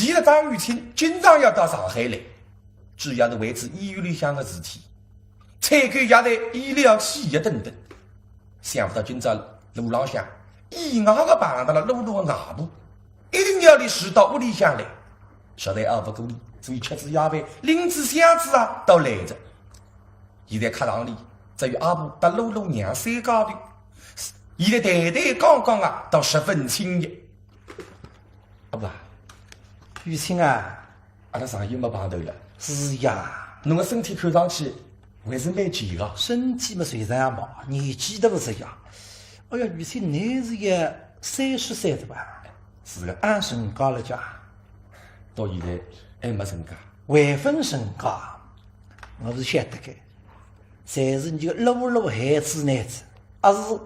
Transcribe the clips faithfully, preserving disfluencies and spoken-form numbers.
现在张雨清经常要到上海来，主要是为仔医院里向个事体，采购药材、医疗器械等等。想勿到今朝路浪向意外个碰着了露露个外婆，一定要伊住到屋里向来，实在拗勿过伊，所以吃仔夜饭，拎仔箱子啊，到来哉。现在客堂里只有阿婆搭露露娘三家头，现在谈谈讲讲啊，倒十分亲热。阿婆啊，雨清啊，阿拉长远没碰头了。是呀。侬个身体看上去还是蛮健康。身体嘛，随着也忙，年纪大勿是呀。哎呀，雨清，侬是也三十岁了吧？是个。按身家了讲，到现在还没成家。还朆成家，我是晓得个。侪是侬个露露害仔侬个，阿是？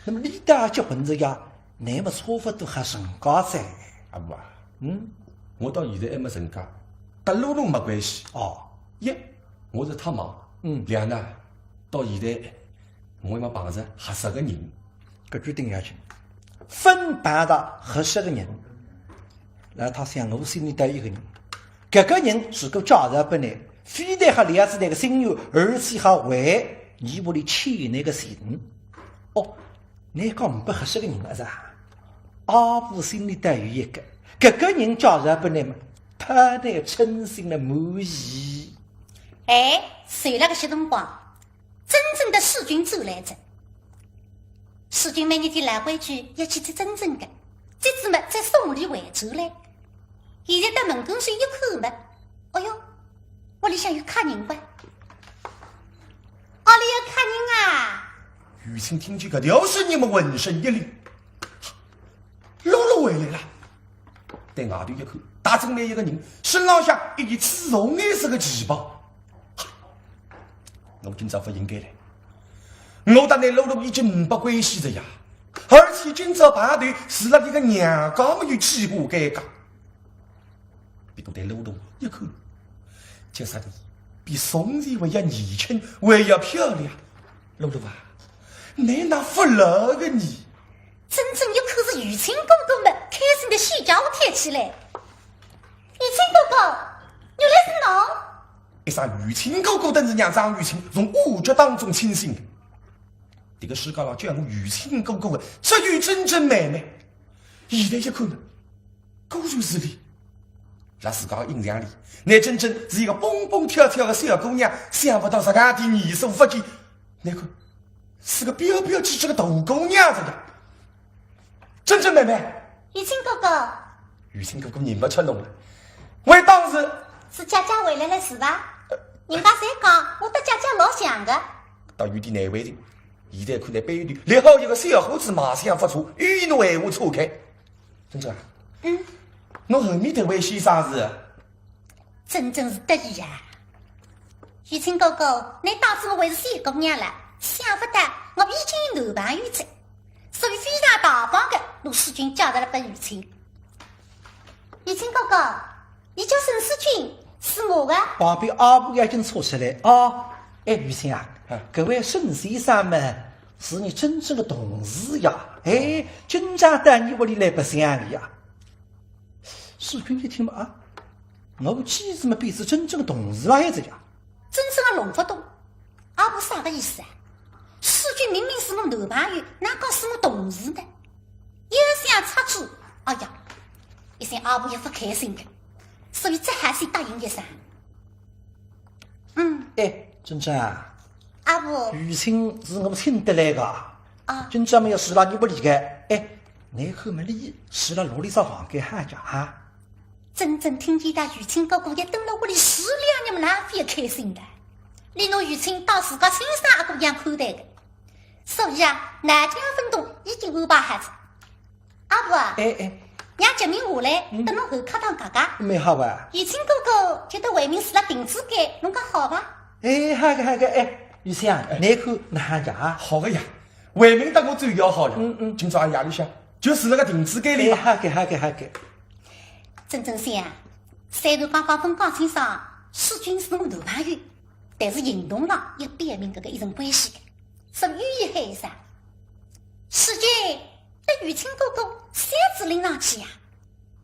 那么伊搭结婚仔呀，侬么差勿多好成家哉。阿婆啊，嗯？我到现在还没成家，搭露露没关系。哦。一，我是太忙。嗯。两呢，到现在我还没碰着合适个人。搿句顶要紧，朆碰着合适个人。那么想我心里头一个人，搿个人如果介绍拨侬，非但好了解侬个心愿，而且好还侬屋里欠侬个情。哦，侬讲没合适个人了是吧？阿婆心里头有一个，搿个人介绍拨侬嘛，怕侬称心了满意。哎，就辣搿歇辰光， 曼桢搭世钧转来哉。世钧每日个老规矩要去接曼桢个，接仔么再送伊回转来。现在到门口向一看么，哎哟，屋里向有客人哇！屋里有客人啊！雨清听见搿条声音么浑身一凛，露露回来了。对外头一看，搭进来一个人，身浪向一件紫红颜色个旗袍。 我今朝勿应该来。我搭侬露露已经没关系了呀，而且今朝碰头是辣伊个娘家么有几化尴尬。不过对露露一看，就是伊比从前还要年轻，还要漂亮。露露啊，侬哪勿来个呢？曼桢一看是雨清哥哥么，开心得喜叫跳起来。雨清哥哥，原来是侬！ 一声雨清哥哥，顿时让张雨清从幻觉当中清醒。这个世界上叫我雨清哥哥的，只有曼桢妹妹。现在一看呢，果然是伊。辣自家个印象里，曼桢是一个蹦蹦跳跳的小姑娘，想不到自家的年数勿见，那个是个标标致致的大姑娘，这个。曼桢妹妹，雨清哥哥。雨清哥哥认勿出侬了，还当是是姐姐回来了是伐？人家侪讲我搭姐姐老像个。倒有点难为情，现在看来背后立好一个小伙子，卖相勿错，又拿闲话岔开。曼桢啊，嗯，侬后面迭位先生是？曼桢是得意呀。雨清哥哥，侬当仔我还是小姑娘了，想勿到我已经有男朋友哉，所以非常大方的拿世钧介绍了拨雨清。雨清哥哥，伊叫沈世钧，是我的。旁边阿婆已经凑出来，哦，哎，雨清啊，哎。搿位沈先生嘛，是侬曼桢个同事呀，哎，经常到侬屋里来白相个呀。世钧一听嘛，啊，我几时么变仔曼桢个同事了还是呀？曼桢也弄勿懂，阿婆啥个意思啊？世钧明明是我男朋友，哪讲是我同事呢？一想插嘴，哎呀，一想阿婆也勿开心的，所以只好先答应一声。嗯。哎，曼桢啊，阿婆。雨清是我请得来的，啊。今朝么要住辣侬屋里个，哎，侬看么伊住辣哪里只房间好叫啊？曼桢听见搭雨清哥哥要蹲辣屋里住两日么，哪勿开心的？伊拿雨清当自家亲生阿哥一样看待的，所以啊，南京分动已经安排好了。 阿婆，哎，哎。让杰明下来，嗯。等侬回客堂讲讲。蛮好啊。雨清哥哥就到外面住辣亭子间，侬讲好伐？哎，好个，好个，哎，雨清啊，哎。侬看哪哼呀？好个呀，外面搭我最要好了。嗯，嗯。今朝夜里向就住辣个亭子间里吧。哎，好个，好个，好个。曼桢想，虽然刚刚分讲清爽，世钧是我男朋友，但是行动上要表明搿个一层关系的，所以语言喊一声：“世钧， 搭雨清哥哥箱子拎上去呀。”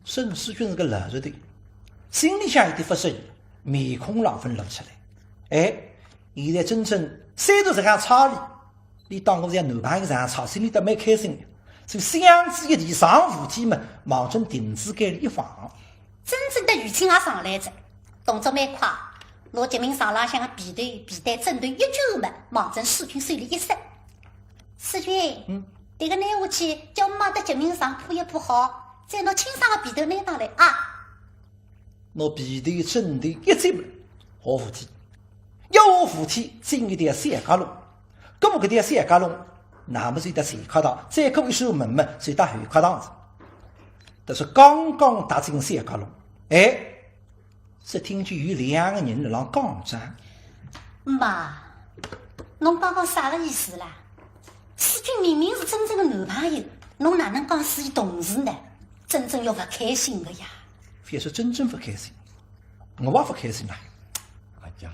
沈世钧是个老实头，心里向有点勿适意，面孔浪勿露出来。哎，现在曼桢虽然实梗差俚，俚当我像男朋友实梗差，心里倒蛮开心个。所以箱子一提，上扶梯嘛，望准亭子间里一放。曼桢搭雨清也上来哉，动作蛮快，拿吉明床浪向个被头、被单、枕头一卷嘛，望准世钧手里一塞。世钧，嗯。迭个拿下去，叫妈搭吉明床铺一铺好，再拿清爽个被头拿上来啊。 拿被头、枕头一接嘛，下扶梯。一下扶梯，进一条小夹弄。过搿条小夹弄，那么就到前客堂，再过一扇门嘛，就到后客堂哉。但是刚刚踏进小夹弄，哎，只听见有两个人辣浪讲哉。妈，侬刚刚啥个意思啦？世钧明明是曼桢个男朋友，侬哪能讲是伊同事呢？曼桢要勿开心个呀。覅说曼桢勿开心， 我也勿开心啦。哎呀，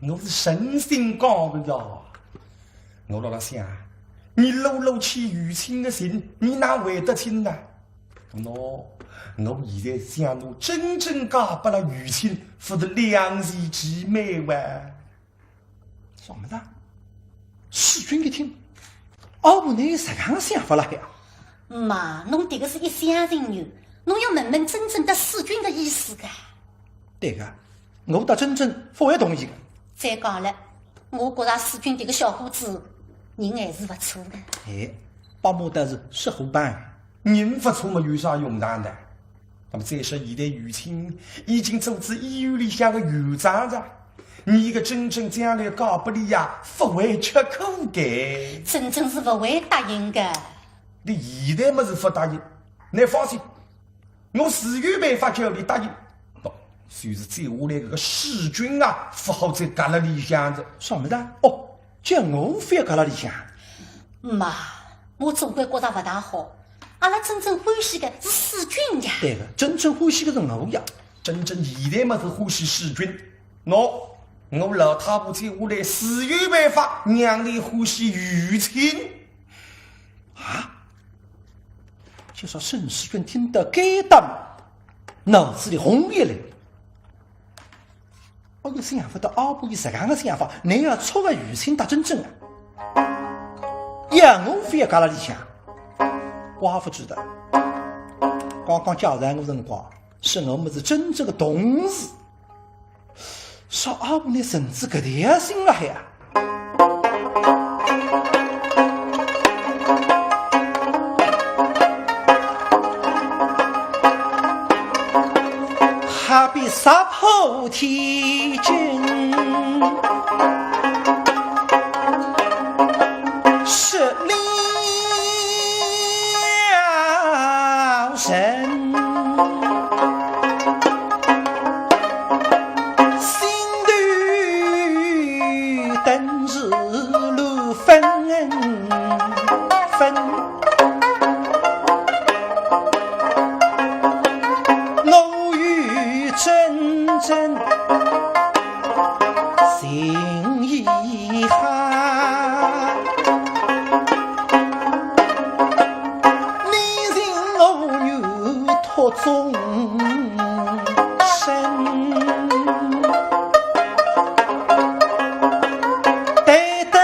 我是诚心讲个呀。我辣辣想，你漏漏欠雨清个情，你哪还得清呢？喏，我现在想拿曼桢嫁拨了雨清，勿是两全其美哇？啥物事啊？世钧一听，阿婆哪有实梗想法啦呀？妈，侬迭个是一厢情愿，侬要问问曼桢搭世钧个意思个。 对个，我搭曼桢勿会同意个。再讲了，我觉着世钧迭个小伙子人还是勿错个。哎，伯母倒是说好办。人勿错嘛，有啥用场呢？那么再说现在雨清已经做仔医院里向个院长哉，你个曼桢将来嫁拨俚呀，勿会吃苦个。曼桢是勿会答应个。你现在么是勿答应，倷放心， 我自有办法叫俚答应。喏，就是接下来搿个世钧啊，勿好再夹辣里向哉。啥物事啊？哦，叫我覅夹辣里向。妈，我总归觉着勿大好。阿拉曼桢欢喜个是世钧呀。对个，曼桢欢喜个是我呀。曼桢现在么是欢喜世钧。喏，我老太婆接下来自有办法让俚欢喜雨清。啊？ 就说沈世钧听到该搭，脑子里红一来。哦哟，想勿到阿婆有实梗个想法，乃要撮合雨清搭曼桢啊。要我覅夹辣里向，怪勿得。刚刚介绍我辰光，说我么是曼桢个同事。 啥阿婆倷存仔搿条心了海啊？何必石破天惊，失了神。 心头顿时乱纷纷。我与曼桢情意好，你情我愿托终 身。待等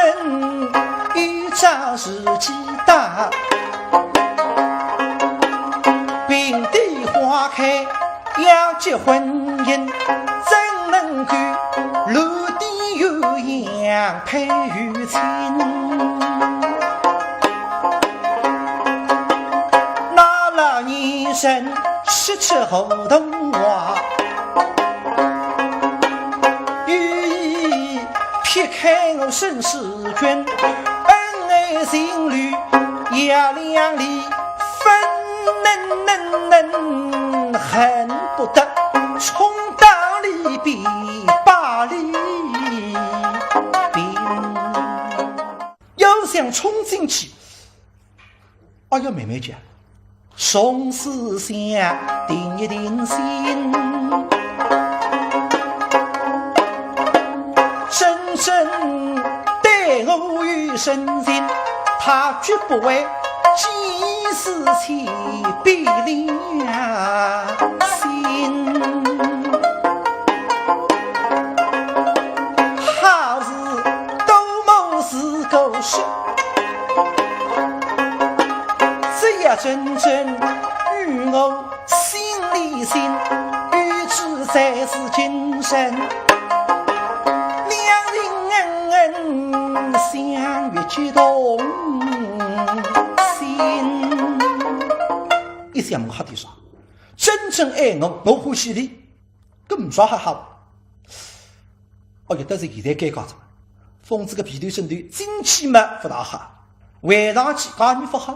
一朝时机到，并蒂花开，要结婚姻，怎能够落得鸳鸯配于亲？ 那老年人说出胡同话，有意撇开我沈世钧，恩爱情侣要两离，分能能能，恨不得冲到里边把里边。要想冲进去， 哎呀，慢慢叫，从思想定一定心。曼桢对我有深情，她绝不会见死千遍了心。人，两人相悦激动心。一想我吓点啥？真正爱我，我欢喜的，搿没啥好吓。哦哟，但是现在尴尬着，凤姐个被头枕头进去嘛勿大吓，回上去介也勿吓。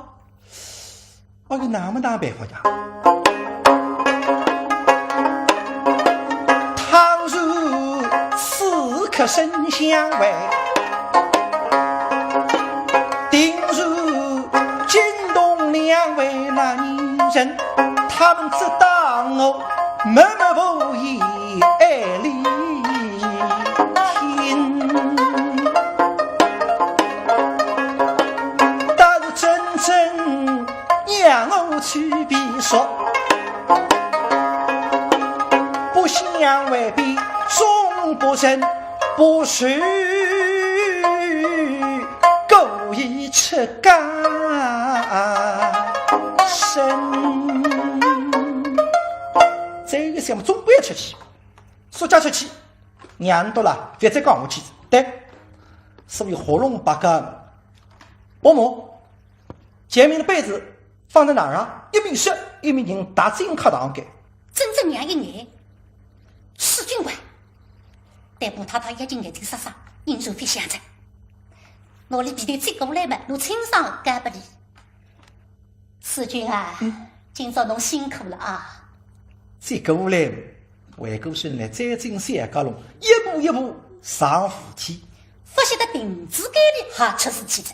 哎哟，那么哪办法呀？倘若此刻生相会，定然惊动两位老人，他们只当我默默无言爱丽萍。但是真正 要我去避说，不相会必终不仁，不如故意出家身。这个想法总不要出去，说假出去，娘多了，别再讲下去。对，所以喉咙拔个薄膜。 前面的被子放在哪儿啊？一面说，一面人踏进客堂间。真正娘一眼，世钧啊，对婆太太一记眼睛杀杀，人就飞向着。拿伊被头接过来嘛，拿清爽个交拨伊。世钧啊，嗯。今朝侬辛苦了啊。接过来，回过身来，再进小阁楼，一步一步上扶梯。勿晓得亭子间里还出事体了。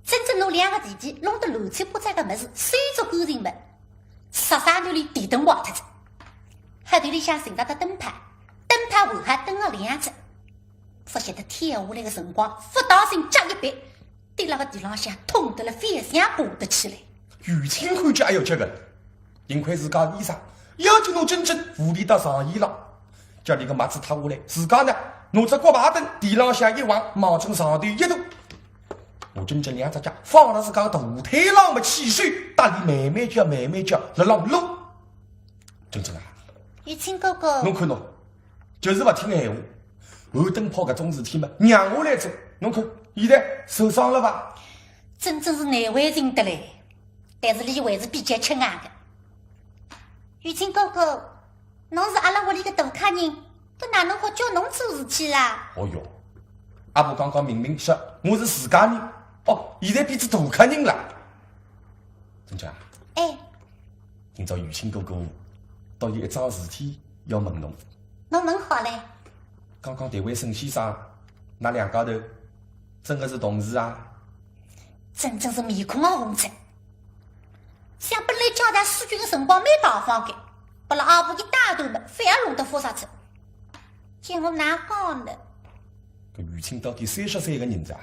真正拿两个弟弟弄得乱七八糟个物事，收拾干净么，煞煞头里电灯坏脱仔，黑头里向寻着个灯泡，灯泡还好灯个亮仔。勿晓得跳下来个辰光，勿当心脚一别，跌辣个地浪向，痛得了翻身爬得起来。雨清看见，哎哟，这个，幸亏自家医生，要紧拿真正扶立到床沿浪，叫伊个帽子脱下来，自家呢，拿只刮把灯地浪向一横，望准床头一坐。 拿真正两只脚放辣自家个大腿浪么，起手搭伊慢慢叫，慢慢叫，辣浪弄。真正啊，雨清哥哥，侬看侬，就是勿听闲话。换灯泡搿种事体嘛，让我来做。侬看，现在受伤了伐？真正是难为情得嘞，但是伊还是比较吃硬个。雨清哥哥，侬是阿拉屋里个大客人， 搿哪能好叫侬做事体啦？哦哟，阿婆刚刚明明说我是自家人，哦，现在变仔大客人了。真正啊？哎。今朝雨清哥哥，倒有一桩事体要问侬。侬问好嘞。刚刚迭位沈先生，㑚两家头真个是同事啊？真正是面孔也红仔。 想本来交代世钧个辰光蛮大方个，拨了阿婆一打断么，反而弄得复杂仔。叫我哪讲呢？搿雨清到底三十岁个人哉，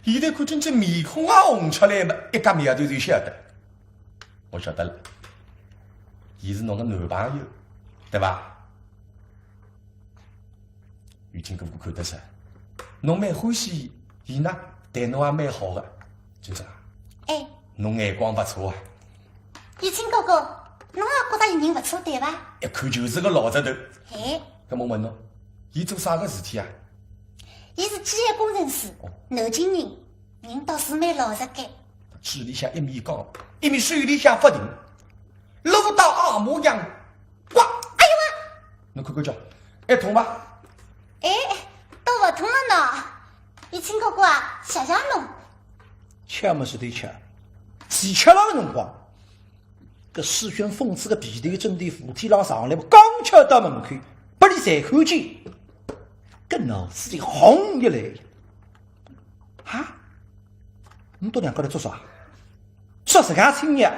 现在看真正面孔也红出来么，一夹眉头就晓得。我晓得了，伊是侬个男朋友，对伐？ 雨清哥哥看得出，侬蛮欢喜伊呢，对侬也蛮好个，真正啊。哎。侬眼光勿错啊。雨清哥哥，侬也觉着伊人勿错对伐？一看就是个老实头。哎。葛末问侬，伊做啥个事体啊？伊是机械工程师，哦。南京人，人倒是蛮老实个。嘴里向一面讲，一面手里向发劲，老大阿模样。 哇！哎呦喂！侬看看叫，还痛伐？哎，都勿痛了呢。雨清哥哥啊，谢谢侬。吃么是得吃，吃吃了个辰光，搿世钧凤姐个被头枕头扶梯浪上来，刚巧到门口，拨伊才看见，搿脑子里红一来。啊？侬笃两家头做啥？做啥个亲热？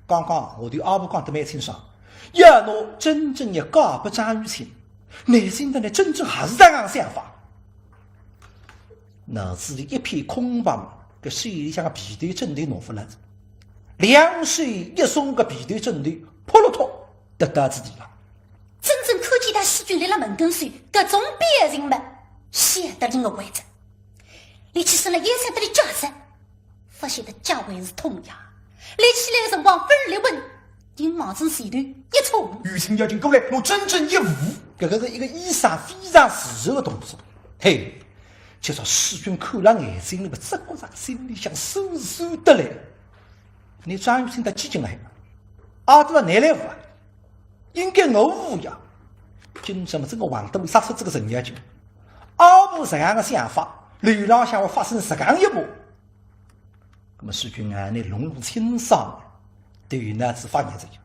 刚刚我对阿婆讲得蛮清爽，要拿真正要嫁拨张雨清，内心当中真正还是这样想法。脑子里一片空白，搿手里向个被头枕头弄勿来，两手一松，搿被头枕头扑落托跌到仔地浪。真正看见世钧立辣门跟首，搿种表情么，吓得人个呆仔。立起身来，眼神得里叫着， 勿晓得脚还是痛呀。立起来个辰光，勿是立稳，人望仔前头一冲。雨晴要紧过来，拿曼桢一扶。搿个是一个衣裳非常自然的动作。嘿，就说世钧看了眼睛里面，只觉着心里向酸酸得来。你张雨晴到几斤了？阿拉拿来扶啊？应该我扶呀。今朝么真个横得杀出这个人要紧。阿婆这样的想法，楼浪向会发生这样一幕。 那么世钧啊，你弄弄清爽，对于那次发言这样，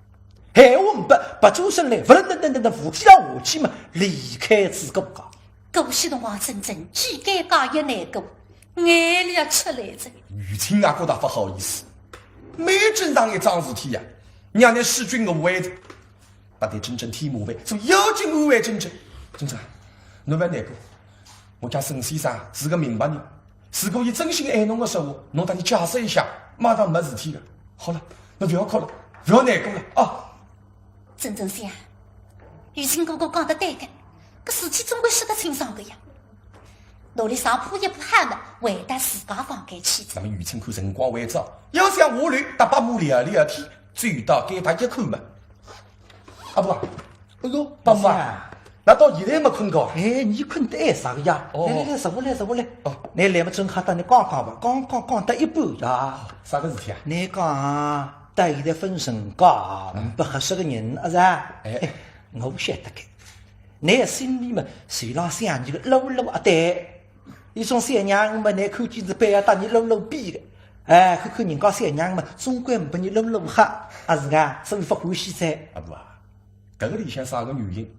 闲话唔不，不转身来，勿噔噔噔噔噔，扶梯浪下去嘛，离开仔搿个。搿歇辰光曼桢既尴尬也难过，眼泪也出来了。雨晴也觉得勿好意思，蛮正常一桩事体呀，让那世钧误会着。 勿对曼桢添麻烦，所以要紧安慰曼桢。曼桢，侬勿要难过，我讲沈先生是个明白人，如果伊真心爱侬个说话，侬搭伊解释一下，马上没事体个。好了，侬勿要哭了，勿要难过了啊。曼桢想，雨晴哥哥讲得对个，搿事体总归说得清爽个呀。拿俚上铺一铺好了，回到自家房间去哉。那么雨晴看辰光还早，要想下楼搭伯母聊聊天，走到该搭一看嘛， 阿婆啊，哎哟，伯母啊，哪到现在没困觉啊？哎，你困得还着个呀？哦。来来来，坐下来，坐下来。哦。倷来么正好搭倷讲讲吧，刚刚讲到一半呀。啥个事体啊？倷讲啊，到现在朆成家，嗯。勿合适个人，阿是啊？哎。哎，我晓得个。倷心里嘛，就浪想倷个露露阿对。 伊种小囡嘛，倷看见是板要搭倷露露比个。哎，看看人家小囡嘛，总归呒拨倷露露好，阿是啊？所以勿欢喜哉。阿婆啊，搿个里向啥个原因，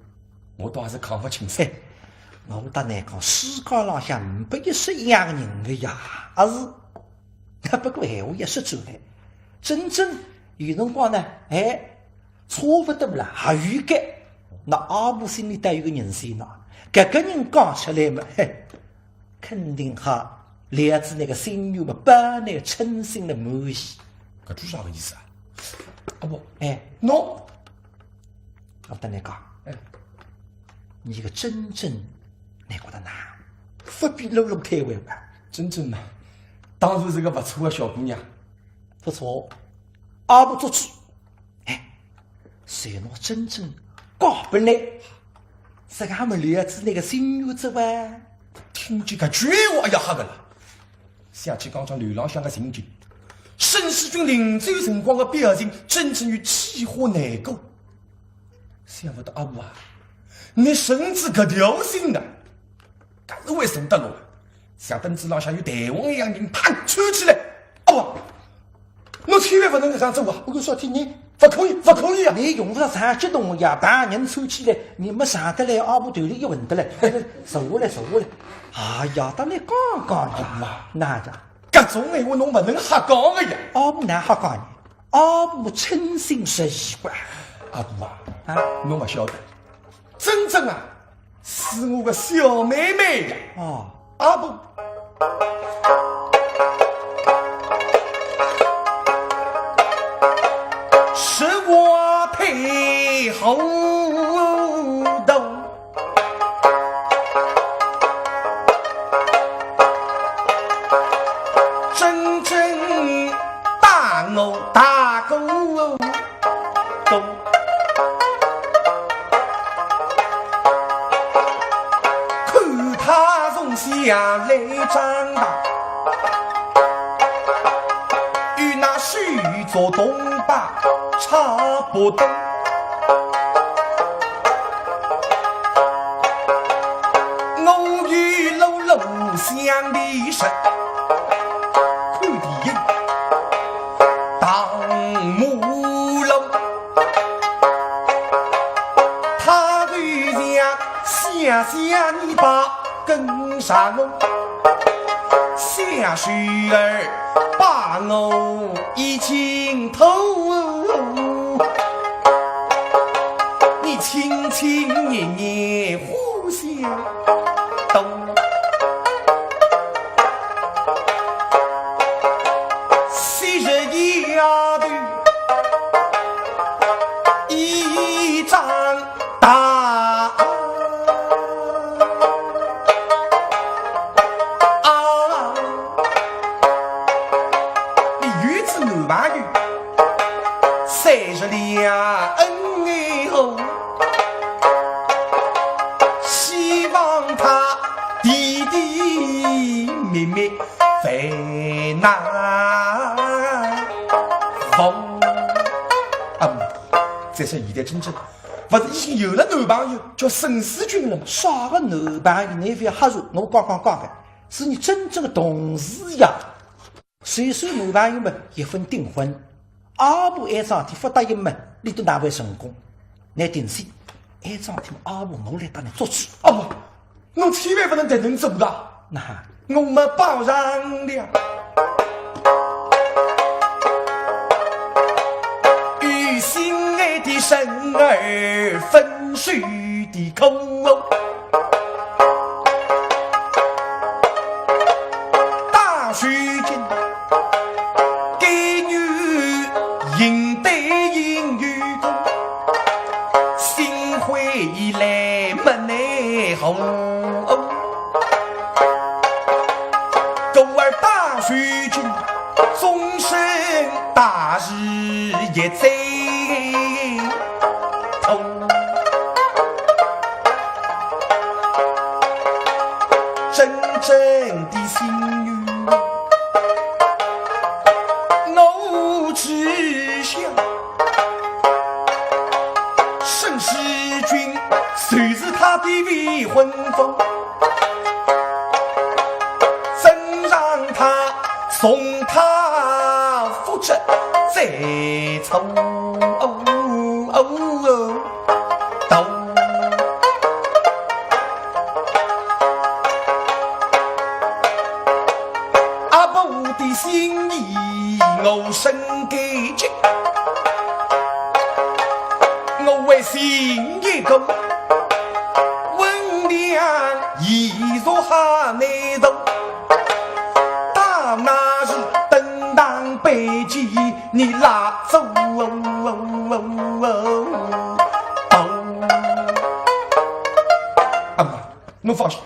我倒还是讲勿清爽。嘿，我搭倷讲，世界浪向呒拨一式一样个人个呀，阿是？不过闲话也说转来，曼桢有辰光呢，哎， 差勿多啦，还有一个，那阿婆心里头有个人选呐，搿个人讲出来嘛，嘿，肯定哈，撩仔倷个心愿嘛，包倷称心个满意。搿句啥个意思啊？阿婆，哎，喏，我搭倷讲，哎。倷个曼桢，倷觉得哪？勿比露露开胃伐？曼桢嘛，当然是个勿错个小姑娘。勿错，阿婆做主。 哎，随拿曼桢嫁拨倷，自家么撩仔倷个心愿哉哇。听见搿句闲话，哎呀，吓个了。想起刚刚楼浪向个情景，沈世钧临走辰光个表情，曼桢有几化难过。想勿到阿婆啊，倷甚至搿条心个。 搿是为啥得了？像凳子浪向有弹簧一样人，啪，抽起来。哦，侬千万勿能搿样做啊！我说天，你勿可以，勿可以啊！你用勿着啥激动呀，把人抽起来，你没上得来，阿婆头里一稳得来。坐下来，坐下来。哎呀，搭倷讲讲呀，阿婆啊，哪样？搿种闲话侬勿能瞎讲个呀。阿婆哪瞎讲呢？阿婆称心实意个。阿婆啊，啊？侬勿晓得，曼桢啊， 是我个小妹妹呀。哦。阿婆，是我配后头，曼桢搭我大哥。 懂。看她从小来长大，与那手足同胞差不多。我与露露相比时，看电影，打马龙。 他就像小小尾巴跟上我，小手儿把我已经偷。你亲亲热热互相懂。 昔日丫头已长大。啊，你有仔男朋友，三十两面在那逢。啊，再说现在真正勿是已经有了男朋友，叫沈世钧了吗？啥个男朋友？侬覅瞎说，我刚刚讲个，是侬真正个同事呀。虽说男朋友嘛，也勿能订婚，阿婆埃桩事体勿答应嘛，侬倒哪会成功？侬定心，埃桩事体嘛，阿婆我来搭侬做主。哦， 侬千万勿能迭能做个。那我们保障了，与心爱的人儿分手的苦。大水军给女应对应有功，心灰意冷没奈何。 故而大水军终身大事也在头。真正的心愿，我只想 沈世钧就是他的未婚夫，怎让他送他复职再出头？阿婆的心意我深感激。 我为心一动，温良一入哈内头，到那时等当背起你拉走。阿妈，侬放心，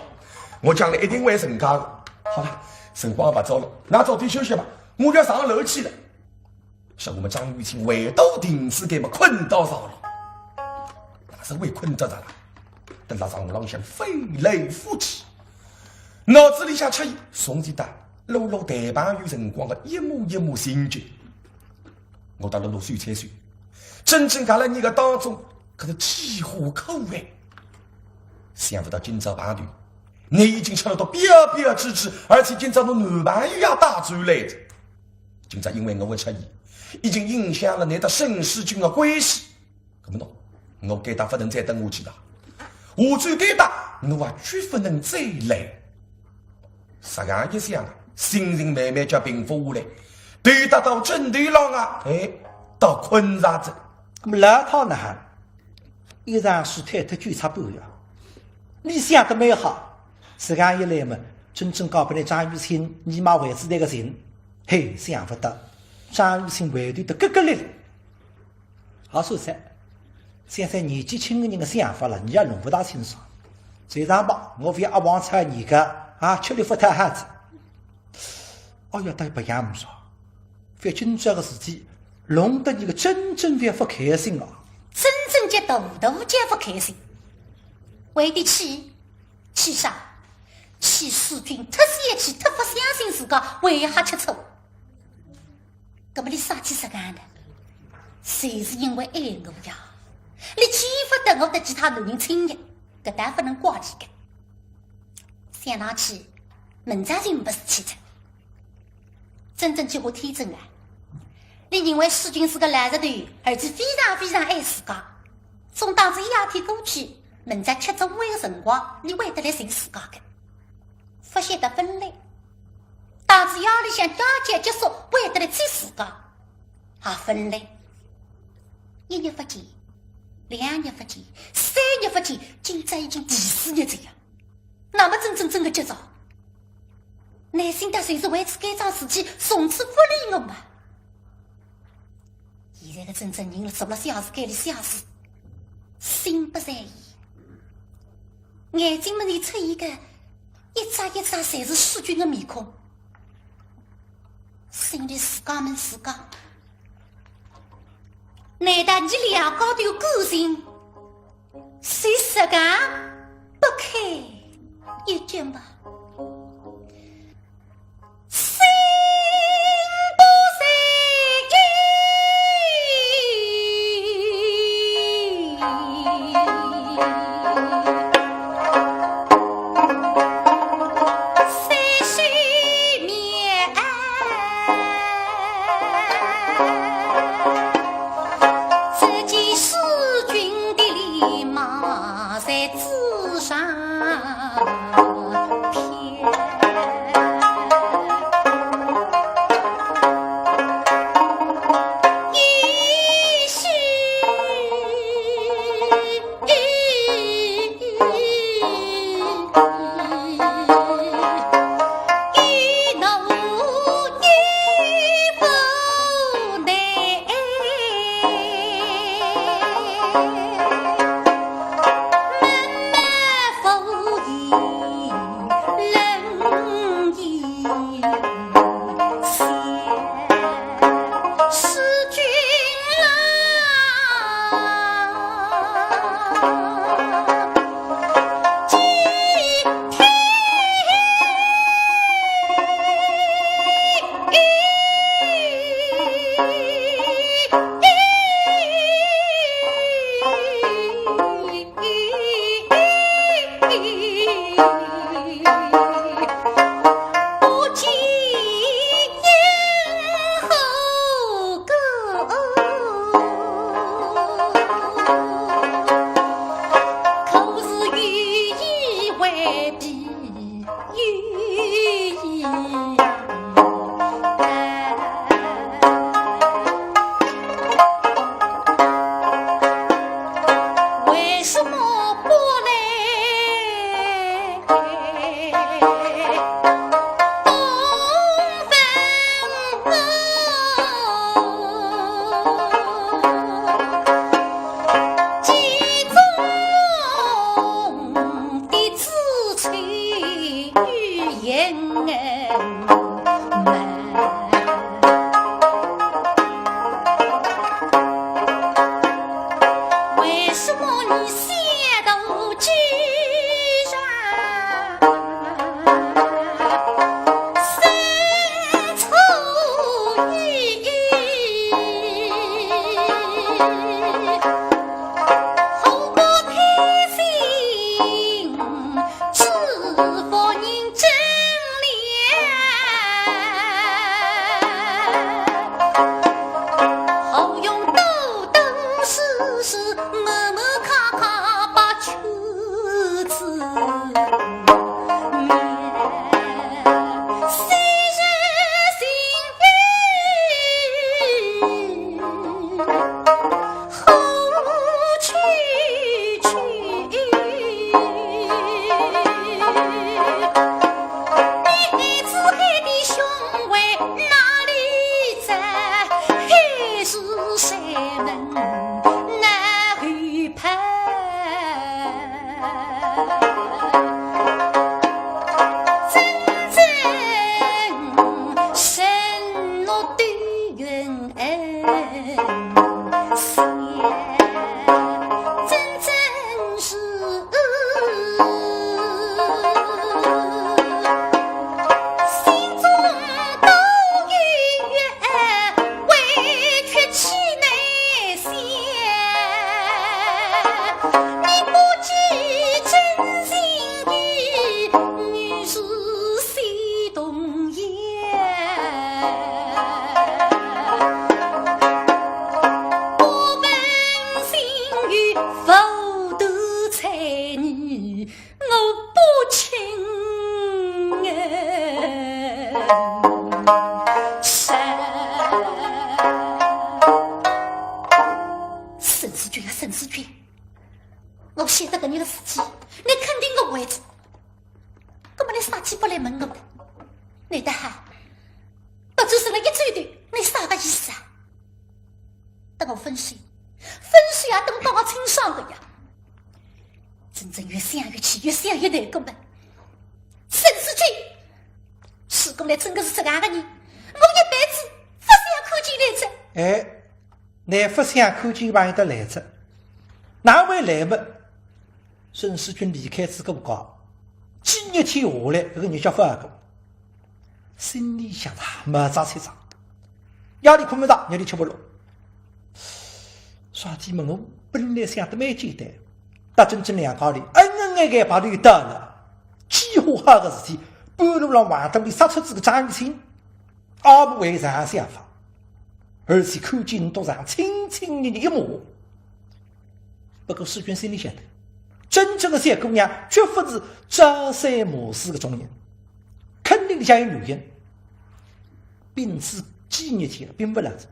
我将来一定会成家的。好了，辰光勿早了，㑚早点休息吧，我要上楼去了。 像我们张雨欣回到亭子间么困到床浪，哪是会困得着啦？蹲辣床浪向翻来覆去，脑子里向出现从前搭露露谈朋友辰光的一幕一幕情景。我搭露露算算算，真正搿两年个当中，可是几化苦哎。想勿到今朝碰头，侬已经吃了到标标致致，而且今朝侬男朋友也带转来的。 今朝因为我的出现，已经影响了侬搭沈世钧的关系。那么喏，我该搭勿能再等下去了。下转该搭，我也绝勿能再来。实梗一想，心情慢慢叫平复下来，头搭到枕头浪啊，哎，倒困着哉。那么老套呢？ 一场书推脱九七八呀，你想得蛮好。实梗一来嘛，真正交拨侬张雨欣，你妈为仔搿个情，嘿，想勿到，张雨欣回头得格格力了。好说哉，现在年纪轻的人的想法了，你也弄勿大清爽。随便吧，我覅阿旺吵你个，啊，吃力勿讨好哉。哎呀，倒也勿样么说。 覅今朝个事体，弄得你个真正覅勿开心啊。真正叫大大叫勿开心。为的气，气啥？气世钧忒小气，忒勿相信自家，为伊瞎吃醋。搿么你啥气实梗呢？侪是因为爱我呀。你见勿得我搭其他男人亲热，搿倒勿能怪伊个。想上去，明朝就没事体哉。 真正几化天真啊！你认为世钧是个烂石头，而且非常非常爱自家。总当仔一夜天过去，明朝吃中饭的辰光，你会得来寻自家个。勿晓得勿来，当仔夜里向夜间结束，会得来接自家，也勿来。一日勿见，两日勿见，三日勿见，今朝已经第四日哉呀。 那么真真正个急躁。耐心搭随时为此该桩事体从此勿理我嘛。现在个真正人了，坐辣小世界里想事，心不在焉，眼睛门前出现个一只一只侪是世钧个面孔，心里自家问自家，难道伲两家头个感情 是实梗勿开一结嘛？子上天。沈世钧呀，沈世钧，我晓得搿日个事体，侬肯定个会得。搿么侬啥体勿来问我个？难道哈，勿做事了一转头，侬啥个意思啊？等我分析，分析啊，等我帮我清爽个呀。沈世钧越想越气，越想越难过嘛。沈世钧，如果侬真个是搿样个人，我一辈子勿想看见侬哉。哎，侬勿想看见朋友得来哉，哪会来么？沈世钧离开仔顾家，几日天下来，搿个日脚勿过，心里想着没着急着，夜里困勿着，日里吃勿落。 啥体么？我本来想得蛮简单，搭沈世钧两家头恩恩爱爱白头到老，几化好个事体，半路浪横肚里杀出仔个张雨清，阿婆还有啥想法？而且看见侬笃娘亲亲热热一幕。不过世钧心里晓得，真正的小姑娘绝不是朝三暮四的种人，肯定里向有原因。并仔几日天了，并不来哉。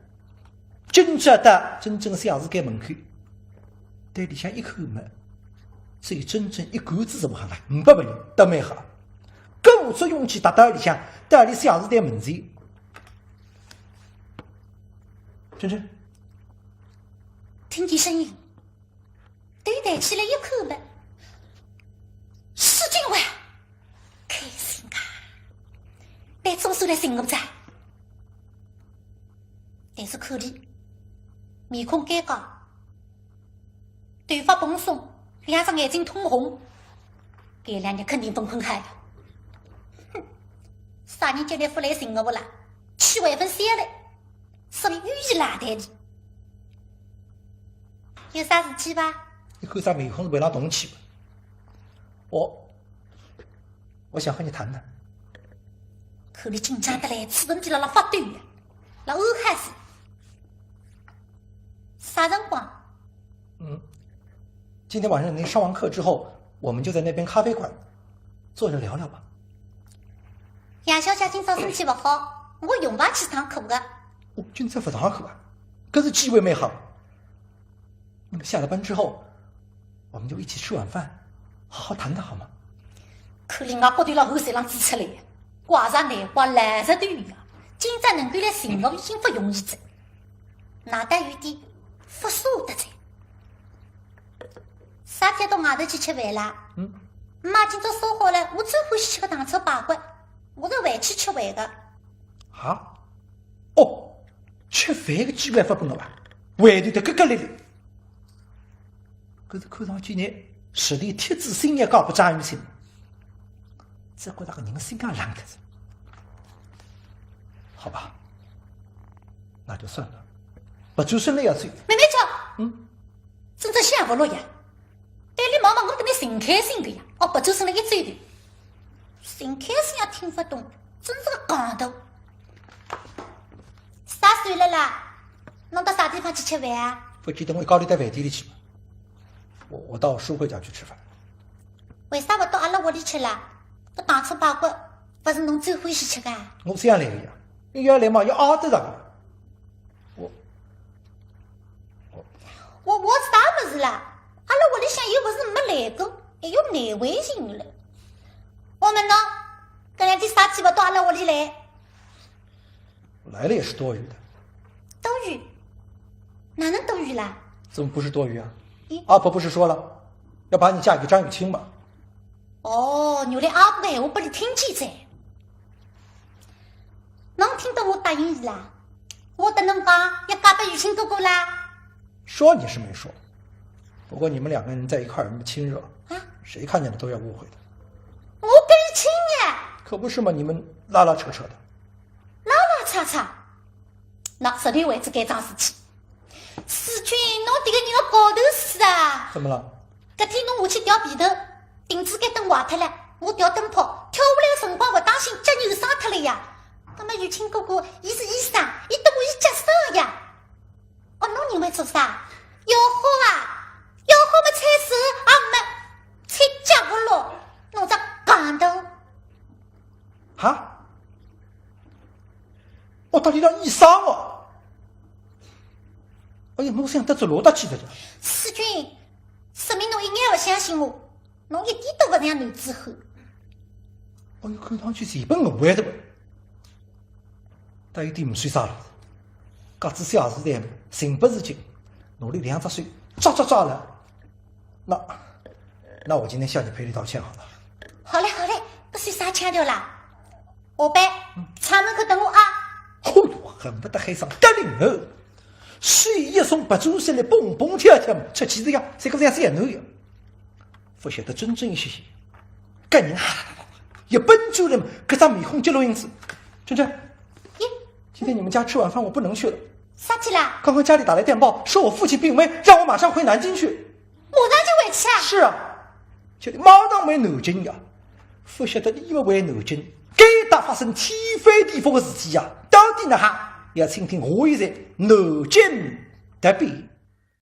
今朝到真正小时间门口，对里向一看嘛，只有真正一个子人还来，五百个人都没好。鼓足勇气踏到里向，到里小时间门前。真正，听见声音， 头抬起来一看嘛，世钧哇，开心啊！被总算来寻我哉。但是看伊，面孔尴尬，头发蓬松，两只眼睛通红，搿两日肯定勿困好哉。哼，啥人叫伊勿来寻我啦？气还勿消嘞，所以语气冷淡点。 有啥事体伐？一看啥面孔是为了动气吧？我，我想和你谈谈。看伊紧张得来，嘴唇皮辣辣发抖呀，辣哦哈是。啥辰光？嗯，今天晚上您上完课之后，我们就在那边咖啡馆坐着聊聊吧。杨小姐今朝身体勿好，我用勿着去上课个。哦，今朝勿上课啊？搿是机会蛮好。 那么下了班之后，我们就一起吃晚饭，好好谈谈好吗？看伊额角头浪汗水浪滋出来呀，怪啥难怪来着对呀，今朝能够来寻我已经勿容易哉，哪得有点勿舍得哉。啥叫到外头去吃饭啦？嗯，妈今朝烧好了我最欢喜吃个糖醋排骨，我是回去吃饭个。啊？哦，吃饭个机会勿拨我伐？回头得咯咯咧咧。 搿是看上去呢，是连铁子心也搞勿张于心，只觉得个人心也冷脱哉。好吧，那就算了。勿转身了要走。妹妹叫，嗯，真正想勿落呀。对伊望望，我搿能寻开心个呀，哦，勿转身了一走的。寻开心也听勿懂，真是个戆头。啥事体啦？ 侬到啥地方去吃饭啊？勿记得我一家头到饭店里去嘛。我我到淑慧家去吃饭。为啥勿到阿拉屋里吃啦？搿糖醋排骨勿是侬最欢喜吃个啊？我想来个呀，要来嘛要挨得着个。我我我是啥物事啦？阿拉屋里向又勿是没来过，还有难为情了。我问侬，搿两天啥体勿到阿拉屋里来？ 来了也是多余的。多余？哪能多余啦？怎么不是多余啊？阿婆不是说了，要把你嫁给张雨清吗？哦，原来阿婆个闲话拨伊听见哉。侬听到我答应伊啦？我搭侬讲要嫁拨雨清哥哥啦？说你是没说，不过你们两个人在一块儿那么亲热，啊，谁看见了都要误会的。我跟伊亲热？可不是嘛，你们拉拉扯扯的。 拉拉扯扯，那实在为仔搿桩事体。世钧，侬迭个人个高头势啊！怎么了？搿天侬下去调被头，停车间灯坏脱了，我调灯泡，跳下来个辰光勿当心脚扭伤脱了呀。那么雨清哥哥，伊是医生，伊搭我一脚伤呀。哦，侬认为做啥？要好啊，要好么菜市也没，菜脚勿落，侬只戆头。 哈？哦，搭伊讲医生哦。哎呀，我想得罪老大气的了。世钧，说明侬一眼勿相信我，侬一点都勿像男子汉。哎哟，看上去是一本我会的吧？但有点没水啥了。搿只小事体，情不自禁，拿伊两只手抓抓抓了。那，那我今天向你赔礼道歉好了。好嘞，好嘞，勿算啥腔调啦。 下班，窗门口等我啊。哎哟，恨不得喊声得令哦。手一松，拔出手来蹦蹦跳跳嘛，出去是呀，像个像小囡一样。勿晓得真正一歇歇，搿人哈，一奔出来嘛，搿张面孔就露印子。娟娟，咦，今天你们家吃晚饭我不能去了。啥体啦？刚刚家里打来电报，说我父亲病危，让我马上回南京去。 马上就回去啊？是啊，叫伊马上回南京呀。勿晓得伊勿回南京，该搭发生天翻地覆个事体呀，到底哪哈？要请听下一集南京特别。